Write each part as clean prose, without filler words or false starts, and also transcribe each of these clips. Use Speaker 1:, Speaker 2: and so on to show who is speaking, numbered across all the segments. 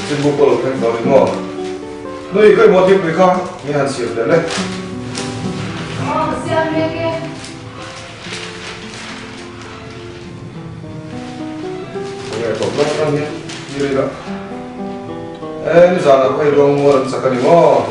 Speaker 1: Chimbu pawh lo thleng tawh a ni maw? Nui khawi maw thingpui kha nge han siam leh le?
Speaker 2: Aw ka siam mek e.
Speaker 1: Nge tawp lam atang hian thlir ila. E nizanah pawh hei ruang mual an chak a ni maw?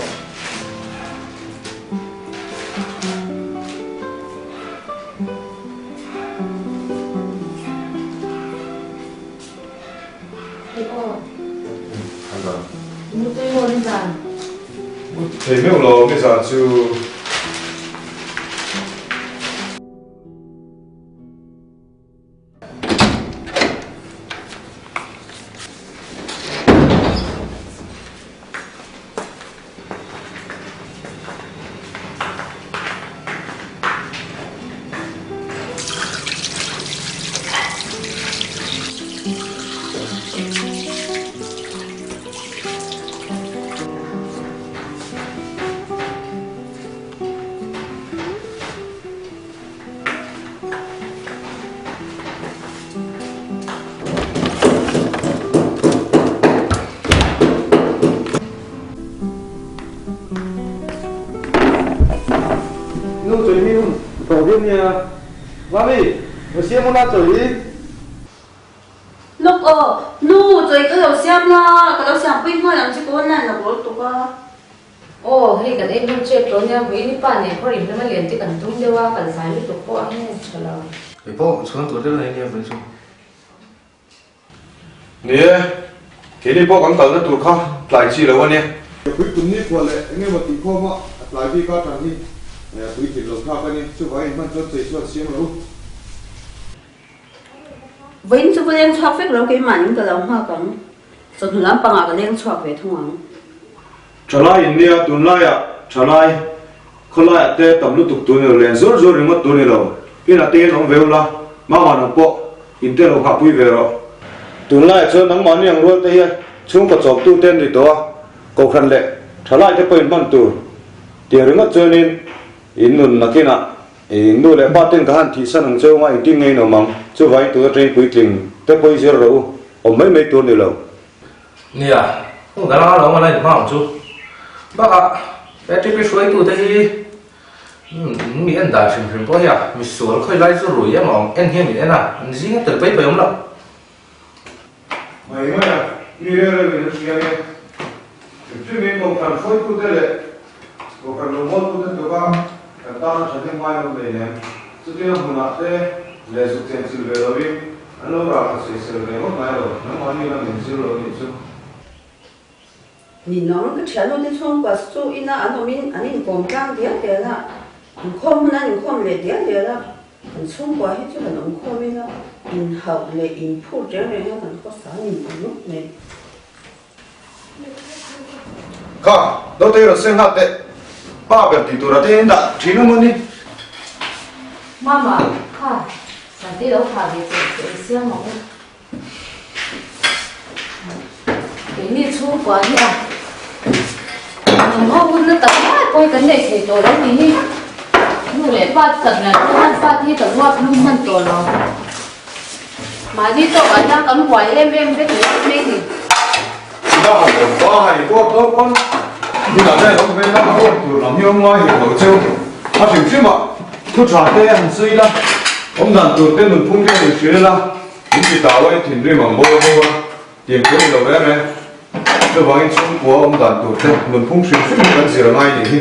Speaker 1: Thei meuh lo nizan chu. Nu choi mi hun tawh viau nia. Mami, lo siam ula choi.
Speaker 2: Lawk aw, nu choi kha lo siam la, ka lo siampui nghal ang che ka online lo bawl tuk a.
Speaker 3: Aw, hei kan ei hnu chep tawh nia, vawiin i pa nen khaw rim lama lian te kan tum deuh a, kal fai lutuk pawh a heng tha lo.
Speaker 4: Kei pawh chhuan tur deuh nei nia vawiin chu.
Speaker 1: Ni e, keini pawh kan kalna tur kha tlai chi lo a nia. Pui tum ni khual leh eng emaw tih khawm a, a tlai bik a tan hi pui tlin lo thlak a ni. Chuvangin hman chuan chei chuan siam lo.
Speaker 2: Vawiin chu ka leng chhuak vek lo, keimahnin ka lo nghak ang. Chawhnu lampangah ka leng chhuak ve thung ang.
Speaker 1: Thalai in nia, tunlaiah thalai khawlaiah te tam lutuk tur ni lo, len zawr zawr ringawt tur ni lo. Inah te in awm ve ula, mama nang pawh in te lo nghahpui ve rawh. Tunlaiah chuan nangmahni ang rual te hian chhungkaw chawptu te an ri tawh a, kohhran leh thalai te pawh in hman tur tiang ringawt chuanin in nun nakinah I nu leh pa ten ka han thihsan ang cheu anga engtin nge in awm ang? Chuvangin tuna train puitling te pawh i zir rawh u, awm mai mai tur ni lo.
Speaker 4: Nia, hung dang anga lo awm a la inhma ang chu. Bakah, he TP hruaitute hi mi en dan hrim hrim pawh hi a, misual khawi lai chu rui emaw ang en hian min en a, an zinga tel pai pai awm lo.
Speaker 1: Mai mai a, mi reng reng in a hria nge? Hrim hrim in Kohhran hruaitute leh Kohhran lungmawltute tluka kan tana thahnem ngai awm nei nem, chutia hmunah te leh zuk chenchilh ve lovin an lo rah tha sawisel ve ngawt ngai lo, nangmahni lam in zir lo nih chu.
Speaker 2: Ninawm ka thiannu te chhungkua chu ina an awmin an inkawm tlang dial dial a, inkhawm hmun an inkhawm leh dial dial a, kan chhungkua hi chu han awmkhawm ila inhauh leh inphur reng reng a kan khawsa a ni ang ngawt mai.
Speaker 1: Kha, Dawtei rawn seng nghal teh, pa ber tih turah te in dah thin a maw ni?
Speaker 3: Mama, kha, Santei lo kha ve che, ka insiam ang u. Keini chhungkua hi a hnam ho hun na tak mai pawh hi kan nei thei tawh lo ni hi. Nu leh pa chu tak lian pawh hian fa te hi kan uap lum hman tawh lo. Mahni tawkah hian kan buai em em vek leh mai ni.
Speaker 1: Ila han awm ta hei pawh tawp pawn inah te an awm ve na a awm tur lam hi awm ngai hek lo cheu. A hrim hrim ah thu tha te han sawi ila, awm dan tur te nunphung te han inhrilh ila. In ti tau a, i thinrim ang bawk a bawk a, tiang chu a ni lo em e. Chuvangin chhungkua awm dan tur te nunphung hrim hrim hi kan zir a ngai nih hi.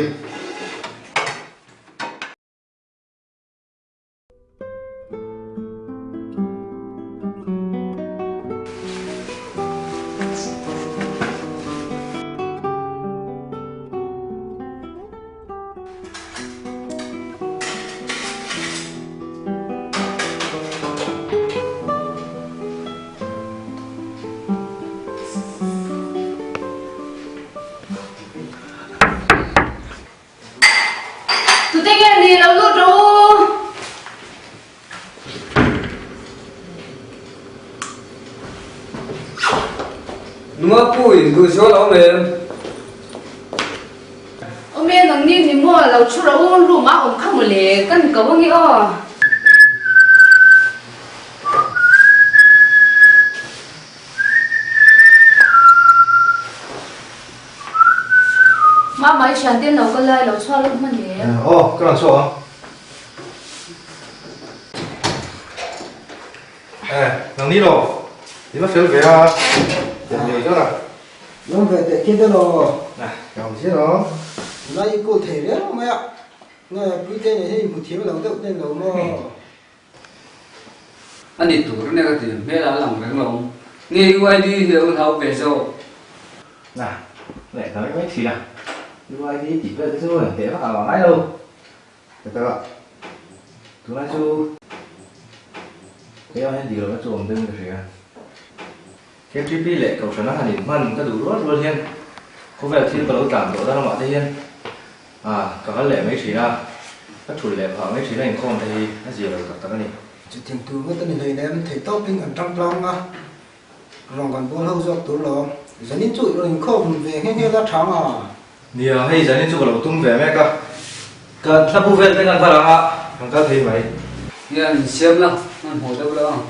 Speaker 3: Tute nge ni lo lut rawh u.
Speaker 4: Nunga pu in duh zual a awm em?
Speaker 3: Awm e nang ni ni maw lo thu rawh u room ah awm kha mawle kan ko ange aw. Mama i thiante an lo kal lai lo chhuak lawk hman em?
Speaker 4: Aw, ka rawn chhuak ang. Eh, nang ni lo. I va fel ve a. Tiang liau zawk a.
Speaker 5: Lawm ve teh khi te lo.
Speaker 4: Na, ka awm chiah lo.
Speaker 5: Tunlai i cool thei riau mai a. Nge, Puite nen hian i hmu thiam lo deuh ten lo maw?
Speaker 6: A ni tur ania ka ti, hmel a lang reng lo. Nge UID hi a hlau ve zawk?
Speaker 4: Na, leh ta mai mai thin a. UID tih vel te chu eng teh vak a lo ngai lo. Ka tak a, tunlai chu kei ang hian dik lohna chu awm deuhin ka hria. KTP leh Kohhrana han inhman ka duh rual rual hian khawvel thil ka lo tlan tawh dan amah te hian ka kal leh mai thin a, ka thulh leh phah mai thin a inkhawm te hi a zia lo tak tak a ni.
Speaker 5: Chutiang tur ngawt a ni hleinem, theihtawpin kan tang tlang a, rawng kan bual ho zawk tur lo. Zanin chu i rawn inkhawm ve nghe nghe la thang a.
Speaker 4: Nia, hei zanin chu ka lo tum ve mek a, kan thlapu vel te kan va lang a, kan kal thei mai.
Speaker 6: Nia, insiam la, hmanhmawh deuh la ang.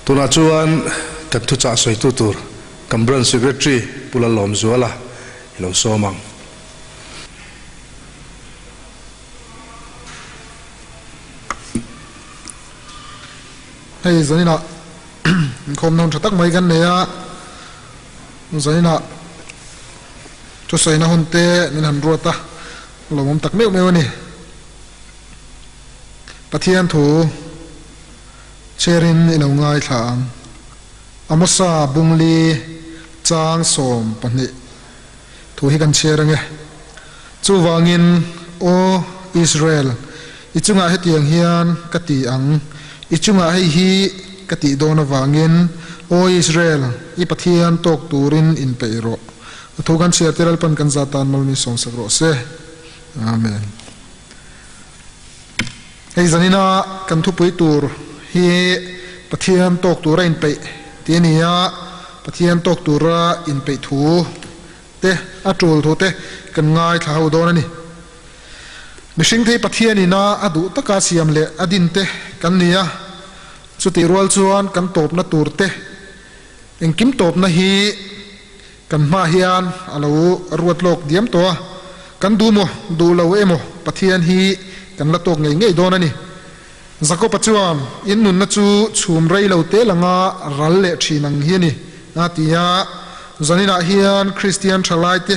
Speaker 7: Tunah chuan kan thuchah sawitu tur kan Branch Secretary Pu Lalawmzuala i lo sawm ang.
Speaker 8: Hei zaninah inkhawmna hun tha tak mai kan nei a, zaninah thusawiina hun te min han ruat a, lawmawm tak meuh meuh a ni. Pathian thu chhiarin i lo ngaithla ang. Amosa Bungli chang 12 thu hi kan chhiar ange. Chuvangin, Aw Israel, i chungah hetiang hian ka ti ang, i chungah hei hi ka tih dawn avangin, Aw Israel, i Pathian tawk turin inpeih rawh. A thu kan chhiar te Lalpan kan za tan malmi sawmsak rawh se. Amen. Hei zanina kan thupui tur hi Pathian tawk tura inpeih tih a ni a, Pathian tawk tura inpeih thu te a tul thu te kan ngaithla ho dawn a ni. Mihring thei Pathian ina a duh taka siam leh a din te kan ni a, chutih rual chuan kan tawpna tur te engkim tawpna hi Kan hmaah hian a lo ruat lawk diam tawh a, kan duh maw, duh lo emaw Pathian hi kan la tawk ngei ngei dawn a ni. Jakob-a chuan, In nunna chu chhum rei lo te langa ral leh thin ang hi a ni, a ti a. Zaninah hian Kristian thalaite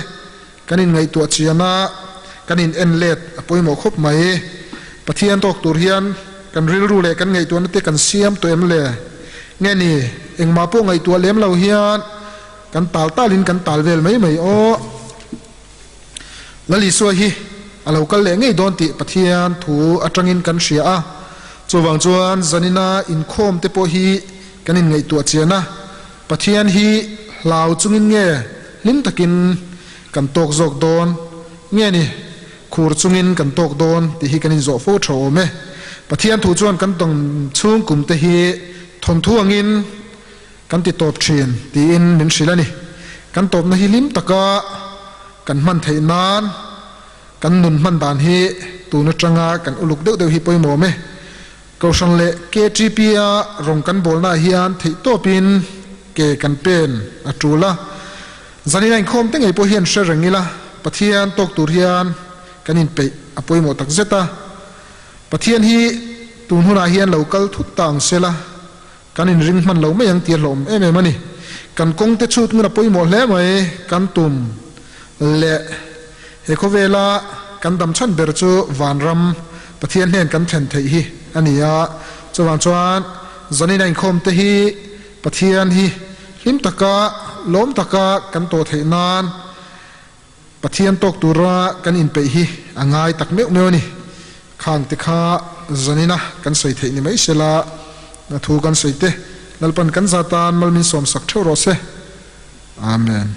Speaker 8: kan inngaihtuah chian a, kan in en let a pawimawh khawp mai. Pathian tawk tur hian kan rilru leh kan ngaihtuahna te kan siam tawh em le? Nge ni, engmah pawh ngaihtuah lem lo hian Kan tal talin kan tal vel mai mai aw. Lal Isua hi a lo kal leh ngei dawn tih Pathian thu atangin kan hria a. Chuvang chuan zanina inkhawm te pawh hi kan inngaihtuah chian a. Pathian hi hlau chungin nge hlim takin kan tawk zawk dawn nge ni khur chungin kan tawk dawn tih hi kan inzawh fo tha awm e. Pathian thu chuan kan tawng chhung kum te hi thawnthu angin Kan ti tawp thin tiin min hrilh a ni. Kan tawpna hi hlim taka kan hman theih nan kan nun hman dan hi tun atanga kan uluk deuh deuh hi pawimawm e. Kohhran leh KTP-a rawng kan bawlnaah hian theih tawpin. ke kan pen a tul a. Zanin a inkhawm te ngei pawh hian hre reng ila, Pathian tawk tur hian kan inpeih a pawimawh tak zet a. Pathian hi tun hunah hian lo kal thut ta ang sela, kan inring hman lo mai ang tih a hlawm em em a ni. Kan kawng te chhut ngun a pawimawh hle mai, kan tum leh he khawvela kan dam chhan ber chu vanram Pathian hnen kan thlen theih hi a ni a. Chuvang chuan zanin a inkhawm te hi Pathian hi hlim taka, lawm taka kan tawh theih nan Pathian tawk tura kan inpeih hi a ngai tak meuh meuh a ni. Khang te kha zanina kan sawi theih ni mai sela, a thu kan sawi te Lalpan kan za tan mal min sawmsak theuh rawh se. Amen.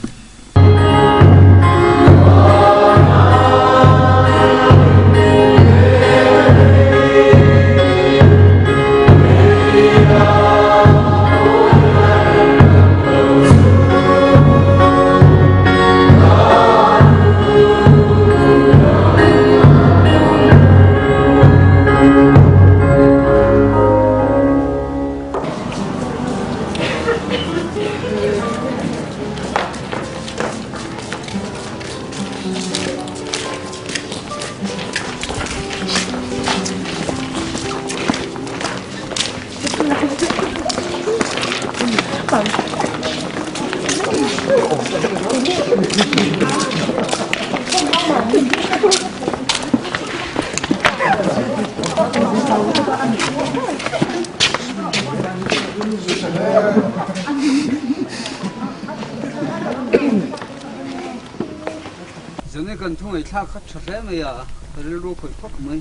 Speaker 6: Zane kan thu ngaihthlak kha tha hle mai a, ka rilru khawih khawp mai.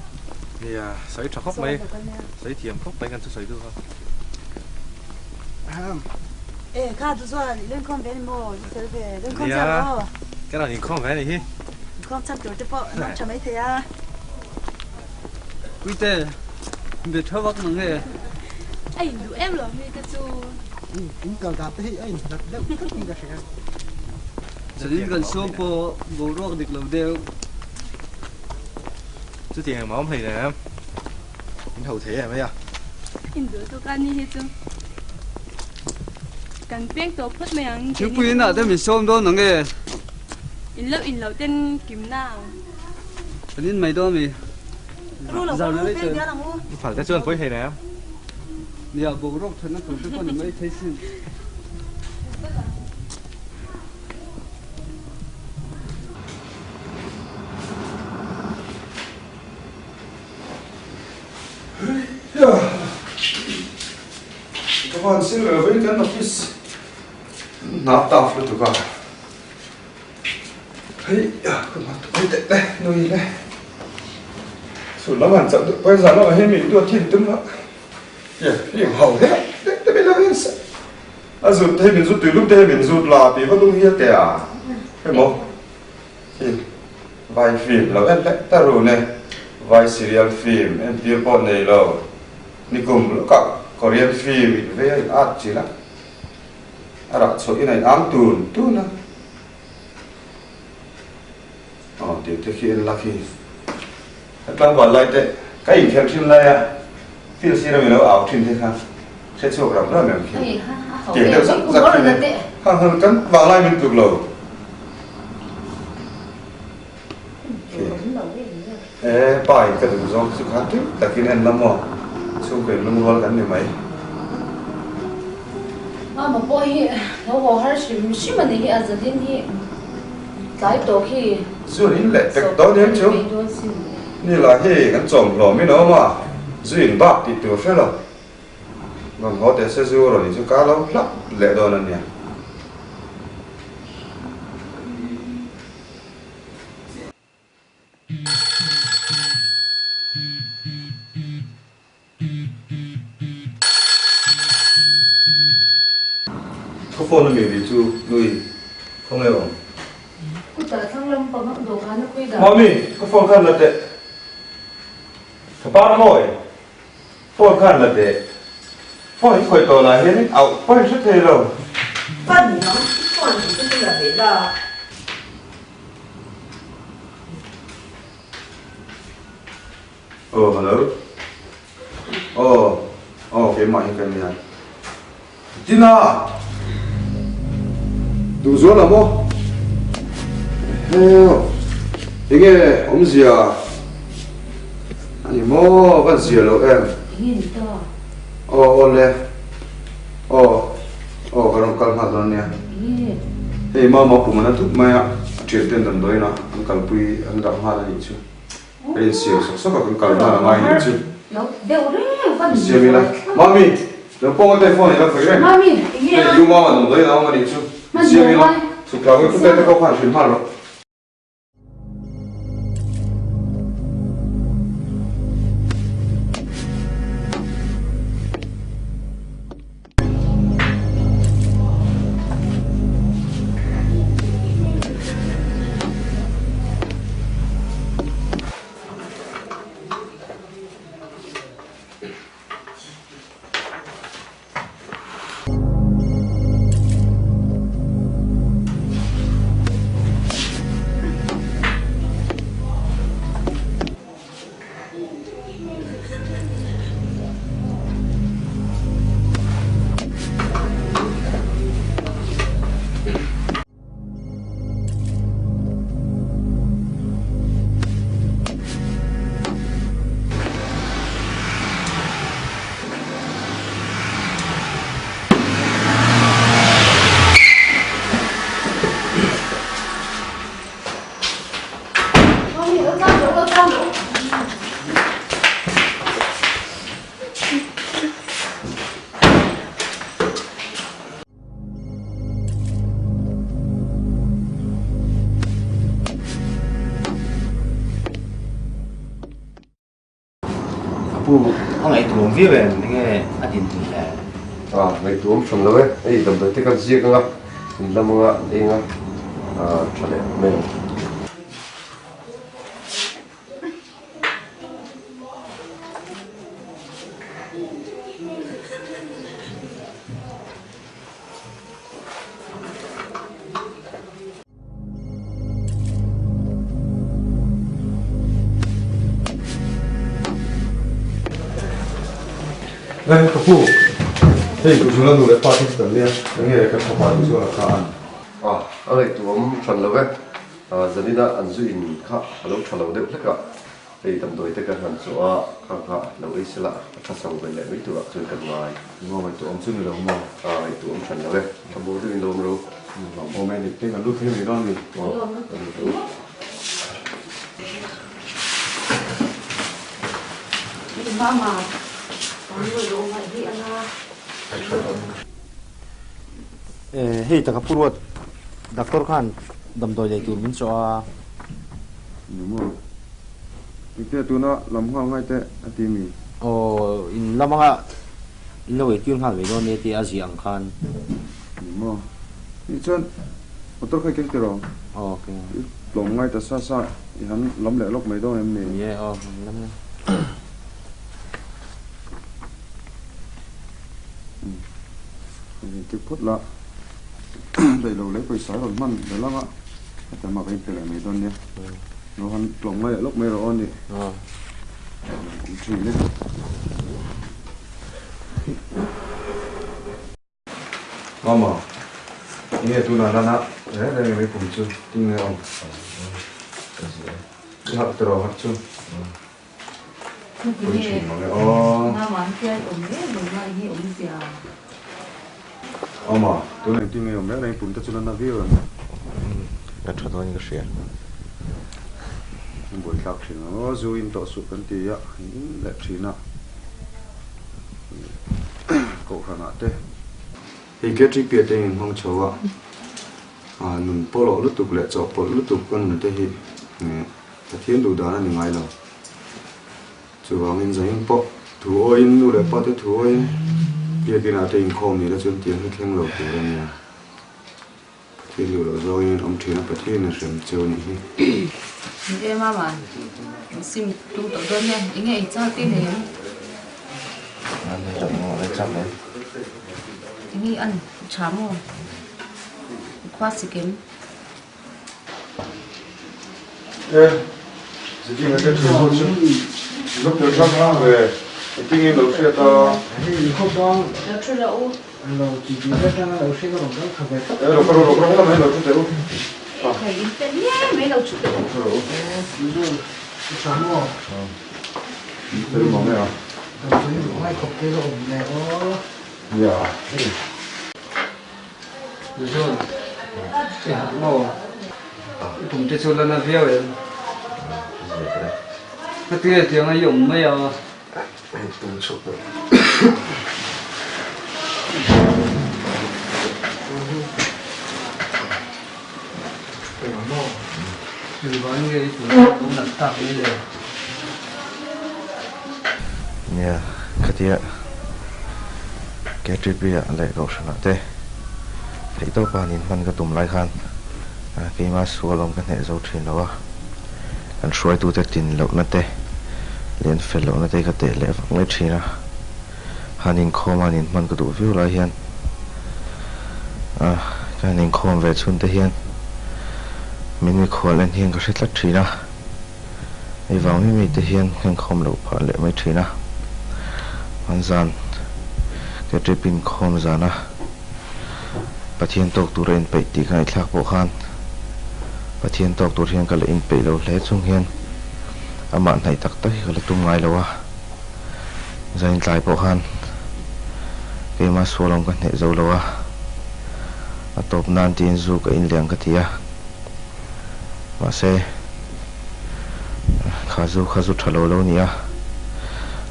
Speaker 4: Nia, sawi tha khawp mai, sawi thiam khawp mai kan thu sawi duh kha.
Speaker 9: E, kha chu chuan i lenkhawm ve ni maw? I fel ve, lenkhawm chiah lo aw.
Speaker 4: Nia, ka rawn inkhawm ve a nih hi.
Speaker 9: Inkhawm chhan tur te pawh an awm tha mai thei a.
Speaker 6: Puite, be tha vak mang e.
Speaker 10: A induh em lo mi te chu.
Speaker 5: In kal dan te hi a inhlat deuh tlat in ka hria.
Speaker 6: Zanin kan sawm pawh boruak dik lo deuh.
Speaker 4: Chutiang engmah awm hleinem. In ho thei em mai a.
Speaker 10: Induh tuk a ni hi chu. Kan peng tawh phawt mai ang.
Speaker 6: Thingpui inah te min sawm dawn ang e.
Speaker 10: In loh in loh ten kimna ang.
Speaker 6: Kan in mai dawn mi.
Speaker 9: Zan a peng dial ang u.
Speaker 4: I phal te chuan pawi hleinem.
Speaker 6: Nia boruak thatna tur te pawh ni mai thei sin.
Speaker 1: Ka van sil ve vawiin kan office hna taf lutuk a hei ka hma tuk hei teh te nui le chhun lam han chauh duh pawhin zan lamah hian mi duat hi an tum a hlim ho hle te te min lo en sak a zut te hi min zut tui lum te hi min zut la tih va lung hi a ke a hemaw Hi vai film lo en hlek ta run e, vai serial film entir pawh nei lo, nikum lawkah Korean film in vei a in at chilh a, a rah chhuah in a in ang tun tun a, aw tih te khi en la khi ka tlangval lai te ka inkhelh thin lai a field sir a mi lo au thin te kha hre chhuak ram ram em khi tiang deuh zak zak khi ne hang hang kan vanglai min tluk lo e pa in ka duh zawng chu khan tui takin en la maw chhungkaw in lungrual kan ni mai.
Speaker 3: Mama pawh hi lo haw har hrim hrim a ni hi a zalin hi tlai tawh khi.
Speaker 1: Zu in leh pek dawn em chu? Ni lah hi kan chawm hlawm in a awm a, zu in bak tih tur hre lo. Rawn haw teh se zu rawn in chu ka lo hlap leh dawn a nia. Ka phone a mi ri chu nui khaw nge awm?
Speaker 3: Kutah thlang lam pang ang dawhkan a khawi dah.
Speaker 1: Mami, ka phone khan la teh. Ka pa mawi, phone khan la teh. Phone hi khawi tawh lah hianin auh pawh in hre thei lo.
Speaker 2: Pan nang, phone hi chu la ve la.
Speaker 1: Aw hello aw aw keimah hi ka nia Tina! Duhzuala maw? Eheu, enge awmzia a ni maw? Van zia lo em?
Speaker 3: Enge ni ta?
Speaker 1: Aw aw le, aw aw ka rawn kal nghal dawn nia.
Speaker 3: Enge?
Speaker 1: Hei mama pum an a thup mai a, a thianten damdawiin ah an kalpui an dah nghal a nih chu. Ka insiam sawk sawk a, kan kal nghal a ngai nih chu. Insiam ila. Mami! Lo pawng ate phone ila khawih reng. Hei U Mama damdawi in a awm a nih chu. Insiam ila. Chhuk tlang in khupte te pawh khan hrilh nghal rawh.
Speaker 11: Apu, a ngaihtuam viau em? Enge a din tum le?
Speaker 12: A ngaihtuam hran lo e, hei damdawi te kan ziak anga, in lam anga an eng a, tha leh mai ang.
Speaker 1: Eng ka pu, hei ka zula nu leh pa te chu kan nia, enge ka thapa duh chuan a kha an.
Speaker 12: A, a ngaihtuam hran lo e. Zanina an zu in kha a lo tha lo deuh hlek a, hei damdawi te kan han chawh a, kha kha lo ei sela a tha chho ve leh mai turah chuan kan ngai.
Speaker 1: Maw ngaihtuah awm chu ni lo maw?
Speaker 12: A ngaihtuah awm hran lo e, tha bur deuhin lo awm ro.
Speaker 1: Awm e, dik te kan lut thei mai dawn ni.
Speaker 12: Aw, kan lut ru.
Speaker 3: Mama,
Speaker 11: Hei taka Pu Ruat, doctor khan damdawi lei tur min chawh a.
Speaker 1: Ni maw? Engtia tuna lam nghal ngai teh a ti mi?
Speaker 11: Aw, in lam anga in lo eitir nghal mai dawn nia tia a ziah ang khan.
Speaker 1: Ni maw? Nih chuan motor kha i keng tiraw?
Speaker 11: Aw, keng.
Speaker 1: I tlawm ngai ta sa sa i han lam leh lawk mai dawn em ni?
Speaker 11: Ni e, aw, lam e.
Speaker 1: Engtik phawt la daih lo leh pawisa rawn hman belh ang a, a tam ah ka inpe leh mai dawn nia. Lo han tlawm ngai leh lawk mai rawh aw ni. Awm thin e. Mama, enge tunah lana reng reng i mipum chu tinge awm? I harh tiraw harh chu? Pui thin mang e aw. Awma, tuna engtin nge awm reng reng pum te chu la na viau em?
Speaker 11: Ka tha dawn in ka hria.
Speaker 1: An buai thlak thin ang aw, zu in tawh suh kan ti a, an in leh thin a. Kohhran ah te. Hei KTP te in hmang chho a, nun pawlawh lutuk leh chawhpawlh lutuk ka nun te hi Pathian duh dan a ni ngai lo. Chuvangin zanin pawh thu awiin nu leh pa te thu awiin biakin ah te inkhawm ni la chuan tiang hi thleng lo tur a nia. Pathian duh loh zawngin an awm thin a, Pathian a hrem cheu a nih hi.
Speaker 3: Ni e mama, in sim tum tawh dawn nia, enge ei chak te nei ang? Enge an tha maw? Khua sikim.
Speaker 1: E, ziding a te thin ho chu doctor hrang hrang ve. Engtin nge lo hriat a?
Speaker 5: Hei in khawp bang.
Speaker 3: Lo thu rawh u.
Speaker 5: Lo ti ti vek a, lo hring a rawn kal kha ve tlat.
Speaker 1: E lo kal rawh, lo kal rawh, lo thu teh u.
Speaker 3: Hei in fel hle mai lo thu teh u.
Speaker 1: Lo thu rawh u.
Speaker 5: I tha maw?
Speaker 1: In fel mang e a.
Speaker 5: Damdawi ruh ngai khawp te la awm le aw.
Speaker 1: Nia, hei.
Speaker 6: Zul, i harh maw? I kum te chu la na viau em? Heti tiang a i awm mai a.
Speaker 1: Hei tum chhuak deuh.
Speaker 12: Nia, khatia KTP ah leh Kohhranah te theihtawpa han inhman ka tum lai khan keima sual awm ka hneh zo thin lo a, kan hruaitute tin lohna te leh an fel lohna te ka teh leh vak mai thin a. Han inkhawm a han inhman ka duh viau lai hian ka han inkhawm ve chhun te hian min mikhual en hian ka hre tlat thin a, hei vang mai mai te hian ka inkhawm loh phah leh mai thin a, an zan ka trip inkhawm zana Pathian tawk tura inpeih tih ka ngaihthlak pawh khan Pathian tawk tur hian ka la inpeih lo hle chung hian amah hnaih tak tak hi ka la tum ngai lo a. Zain tlai pawh khan keimah sual awm ka hneh zo lo a, a tawp nan tiin zu ka in liang ka ti a, mahse kha zu kha zu tha lo lo ni a,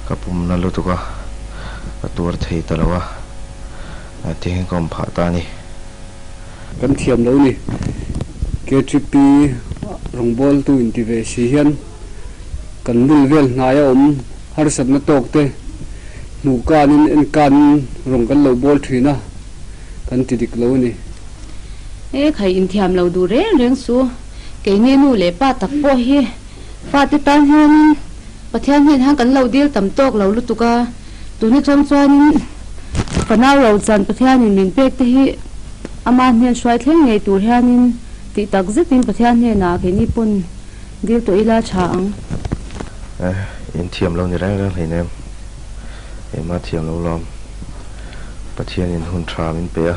Speaker 12: ka pum na lutuk a, ka tuar thei ta lo a, ti hian ka awm phah ta a ni.
Speaker 6: Kan thiam lo ni. KTP rawngbawltu inti ve si hian kan bul vel hnaia awm harsatna tawk te hmuh kanin en kanin rawng kan lo bawl thin a, kan ti dik lo a ni.
Speaker 3: E khai inthiam lo duh reng reng su, keini nu leh pa tak pawh hi fate tan hianin Pathian hnen hian kan lo dil tam tawk lo lutuk a, tuna chawng chuanin fanau ro chan Pathianin min pek te hi ama hnen hruai thleng ngei tur hianin tih tak zetin Pathian hnenah keini pawn Dil tawh ila tha ang.
Speaker 12: Eh, in thiam lo ni reng reng hleinem. Engmah thiam lo lawm. Pathianin hun tha min pe a,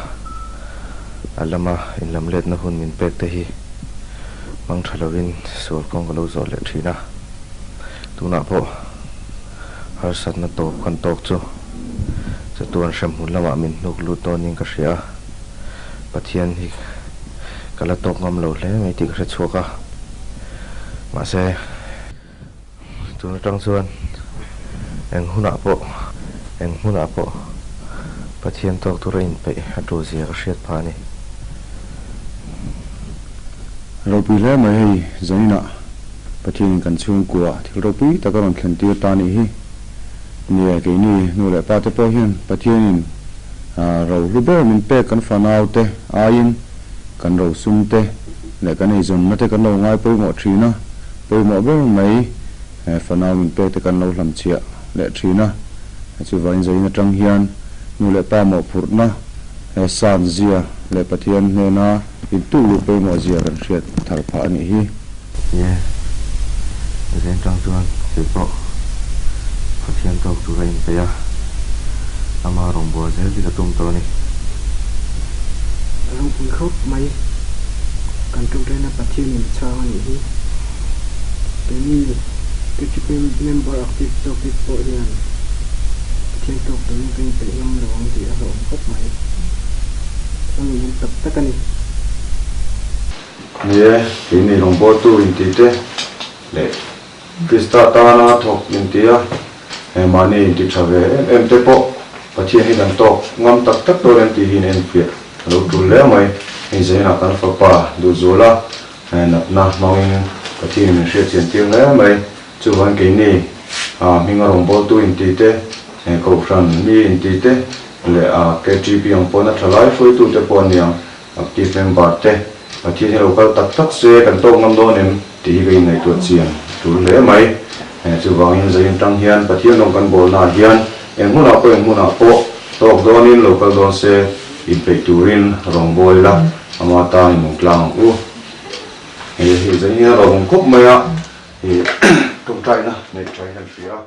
Speaker 12: a lama inlamletna hun min pek te hi hmang tha lovin sual kawng ka lo zawh leh thin a. Tunah pawh harsatna tawp kan tawk chu chatuan hremhmun lamah min hnuk lut dawnin ka hria a. Pathian hi ka la tawk ngam lo hle mai tih ka hre chhuak a, mahse tun atang chuan eng hunah pawh eng hmunah pawh Pathian tawk tura inpeih a tul zia ka hriat phah a ni.
Speaker 1: Ropui hle mai hei zaninah Pathianin kan chhungkua thil ropui tak a rawn thlen tir ta anih hi. Nia keini nu leh pa te pawh hian Pathianin Ro hlu ber min pek kan fanau te aiin kan ro sum te leh kan eizawnna te kan lo ngai pawimawh thin a, pawimawh ber mai fanau min pek te kan lo hlamchhiah leh thin a. Chuvangin zain atang hian nu leh pa mawhphurhna san zia leh Pathian hnena intuk luh pawimawh zia kan hriat thar phah a nih hi.
Speaker 12: Ye, zain tang chuan kei pawh Pathian tawk tur a inpeih a, ama rawngbâwl zel hi ka tum tawh a ni.
Speaker 5: A ropui khawp mai, kan tawngtaina Pathianin a chhang a nih hi. Keini KTP member active zawk bik pawh hian Pathian tawk turin kan inpeih ngam lo ang tih a hlauhawm khawp mai. A ngeiawm tak tak a ni.
Speaker 1: Ni e, keini rawngbawltu inti te leh Krista tana thawk inti a, he mahni inti tha ve em em te pawh Pathian hi kan tawk ngam tak tak dawn em tih hi in enfiah a lo tul hle mai. Hei zainah kan fapa Duhzuala natna hmangin Pathianin min hriatchian tir hle mai. Chuvan keini hminga rawngbawltu inti te, Kohhran mi inti te leh KTP ang pawhna tha lai hruaitute pawh a niang. Active member te Pathian hi lo kal tak tak se kan tawk ngam dawn em tih hi ka inngaihtuah chian tul hle mai. Chuvangin zain tang hian Pathian rawng kan bawlnaah hian eng hmunah pawh eng hmunah pawh tawk dawnin lo kal dawn se inpeih turin rawng bawl ila ama tan in nungtlang ang u. Hei hi zain hian a rawng khawp mai a, tawngtaina neih thain kan hria.